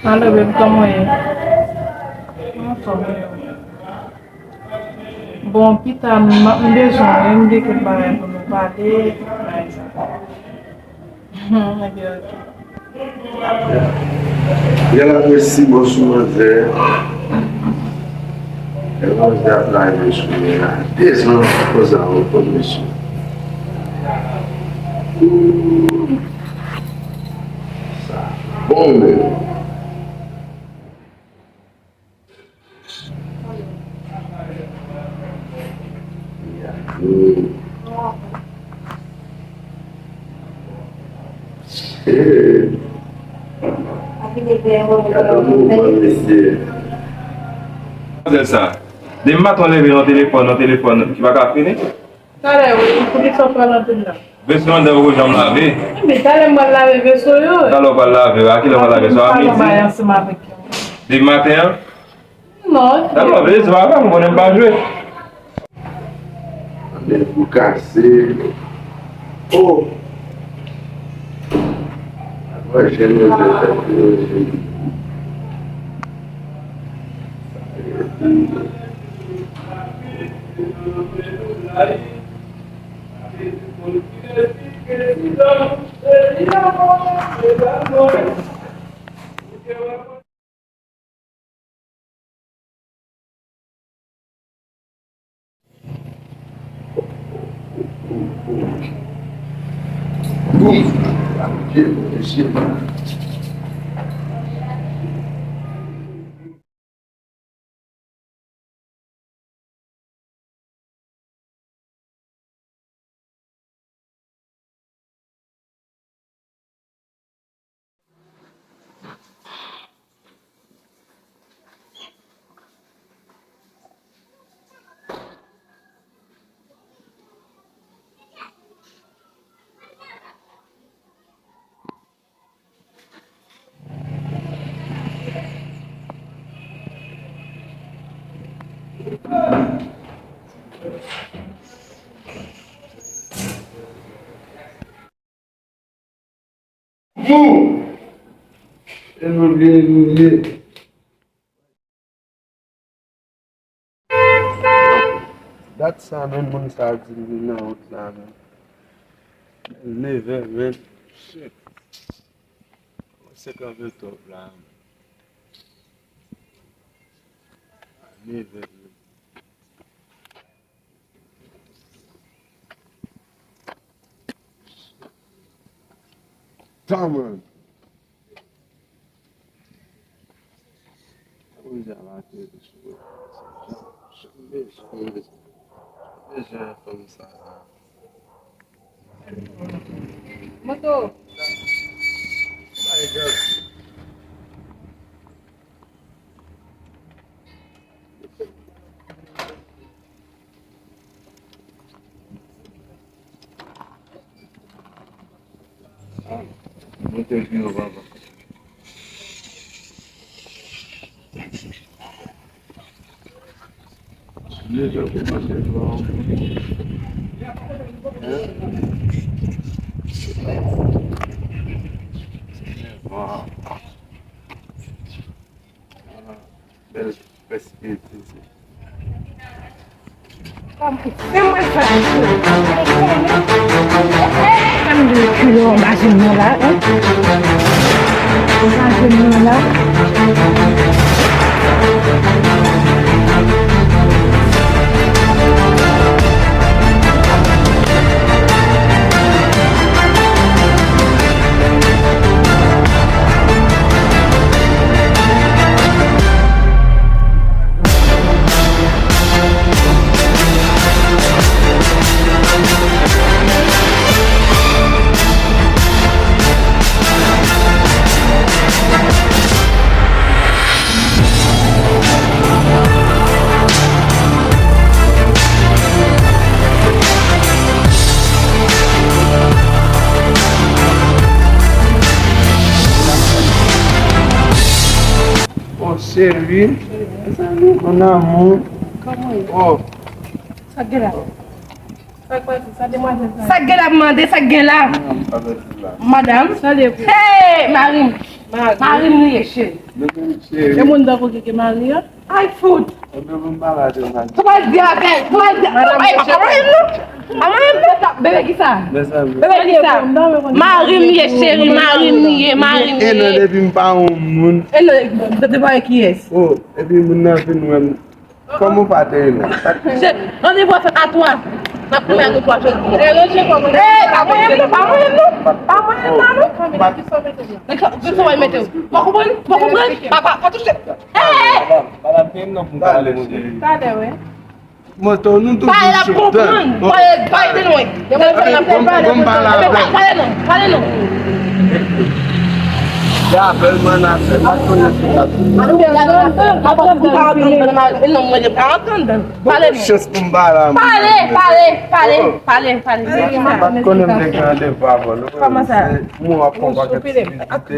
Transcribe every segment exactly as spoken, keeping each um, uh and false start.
Alo, babe, kòman w ye? Anfòm. Bon, pita, m, m bezwen w, wi, m gen kèk bagay pou nou pale, bagay sa. Hmm, ok, ok. Gèl ap met sibò sou manzè. Lè manzè ap lave sou li a. Desann konsa ankò, mesye. Ooh. Sa bon, menm. Manzè sa, depi maten w leve nan telefòn, nan telefòn ki pa ka fini. Talè, wi, poukisa w pral anpil la? Veso an dèyè poko janm lave. Ebyen, talè m pral lave veso yo. Talè w pral lave, a kilè w pral lave? Sa a midi? Depi maten an? Non. Talè w veso a, m konnen m pa jwe. Randevou kase. Oh! Mwen jwenn yo fè fè yo jwenn. Mou! E nou vle nou ye. Dat sa menm, moun sa di m vin nan wout la menm. Nevè vennsenk. Kòmanse kanpe twòp la menm. Nevè vennsenk. Taman. Jan m bezwen, jan m bezwen fanm sa. Moto. Ah, montè pi wo, papa. Deja kòmanse fò. Hein? Wow. Bèl pèspektiv. Fè mwen sa. Fè m di kilè anba je m nan la, hein? Anba je m nan la. Bon, cheri. Mon amour. Kòman w ye? Oh. Sa k gen la? Sa k pase? Sa demwazèl sa. Sa k gen la, mande, sa k gen la? Madanm. Madanm. Salye. Hey, mari m. Mari m li ye, cheri. E moun tankou ki ke mari an? Ay, fout. Ou pral di avè l, ou pral di, ay, pa mwen menm non. Pa mwen menm non. Bebe ki sa? Bebe ki sa? Mari m li ye, cheri, mari m li ye, mari m li ye. E non, depi m pa yon moun. E non, de, de, de, kiyès? Oh, epi moun nan vin wè m. Kòman w pa te rele? Randevou a fèt a twa. N ap koupe a twa jodi. Ey, pa mwen menm non, pa mwen menm non. Pa mwen menm non. Gade sa, gade sa w mete w. W konprann? W konprann? Papa, pa touche. Ey, ey. Talè, wi. Moto, nou tou. Pale la, konprann. Pale, pale de lwen. Bon, bon, pale avè l. Pale non, pale non. Rapèl mannasè, pa konnen si sa. Pale non. Chans pou m pale a moun. Pale, pale, pale, pale, pale. Pa konnen m te gen randevou avè l. Kòman sa? Mwen ap fè yon pakèt vizite. Mwen ap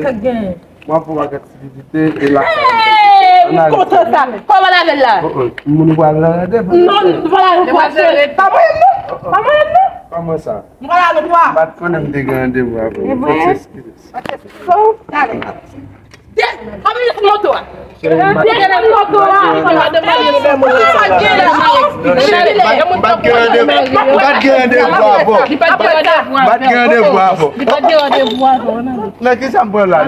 fè yon pakèt vizite e la. Hey, m kontan sa. Kòman lavel la? Moun pral nan randevou. Non, nou pral nan randevou. Pa mwen non. Pa mwen non. Kòman sa? M pral nan twa. M pa t konnen m te gen randevou avè w. Fòk se eskize. Bon, talè. Desann moto a. Desann moto a. M pa t gen randevou avè w. M pa t gen randevou avè w. Nan ki sa m pral la?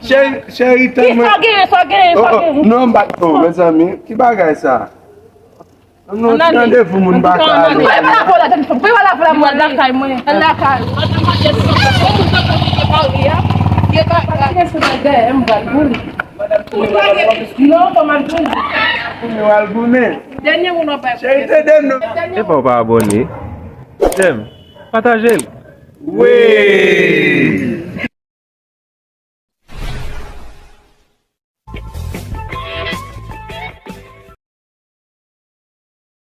Cheri, cheri, tann mwen. Sa genyen, sa genyen, sa genyen. Non, m pa t, oh, mezanmi, ki bagay sa? Non, ti randevou moun pa ka ale. Kòman pa la pou la, jenn fanm? Kòman pa la pou la, mwen lakay mwen? Lakay. Non, kòman pou li? Ou al goumen. Dènye moun w ap bay. Cheri, tande m non. E pa w pa abòne. Jèm. Pataje l. Wi!